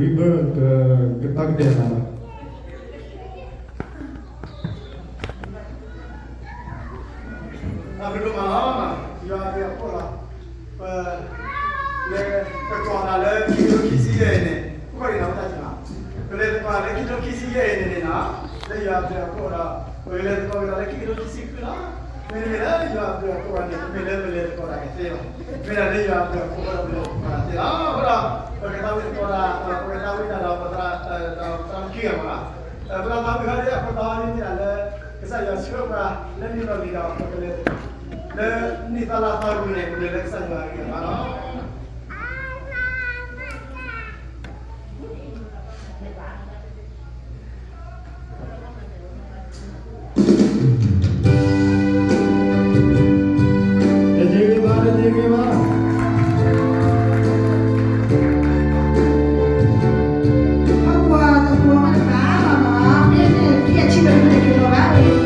River ကတၢ်ကဒဲးလီၤ. အပဒိၣ်မးလီၤ, ယွၤအဘျုးအဖှိၣ်လီၤ. ပ, လဲၤသကိးတၢ်လၢခံကထိခံဆံယဲၢ်အံၤန့ၣ်, ပကလဲၤသကိးလၢခံကထိခံဆံယဲၢ်အံၤန့ၣ်န့ၣ်လီၤ, လၢယွၤအဘျုးအဖှိၣ်ဒီး ပကလဲၤသကိးကဒီးလၢခံကထိခံဆံဃုလီၤ. မ့တမ့ၢ်လၢယွၤအဘျုးအဖှိၣ်ဘၣ်န့ၣ် တမ့ၢ်လၢပလဲၤသကိးတၢ်ကသ့ဘၣ်. မ့ၢ်ဒၣ်လၢယွၤအဘျုးအဖှိၣ်ဒီးပလဲၤသကိးတၢ်သ့လီၤ. အဃိဒီး ပကသးဝံၣ်သကိးတၢ်, ပကသးဝံၣ်တၢ်ဒီးပသရၣ်, ဒီးပသရၣ်မုၣ်ခံဂၤမးလီၤ. ပသရၣ်မုၣ်ခံဂၤဒ်အဖိသၣ်အီၤဒ်န့ၣ်လၢ ကစၢ်ယွၤဆှၢပှၤလၢနံၣ်လီၤလံၤဒီး ပကလဲၤ လၢနံၣ်သီလါသီပူၤန့ၣ် ပလဲၤလၢကစၢ်ယွၤအဂံၢ်အဘါလီၤ. တၢ်ဂ့ၢ်ဘၣ်, တၢ်ဂ့ၢ်ဘၣ်. ဟီၣ်ခိၣ်တဘိမးတဘၣ်လီၤနီၤ, မ့ၢ်န့ၣ်ယဲၢ်ဆံဘၣ်တမ့ၢ်တက့ၤလီၤဘၣ်,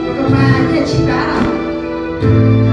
ပကမၤယဲၢ်ဆံဘၣ်လီၤ.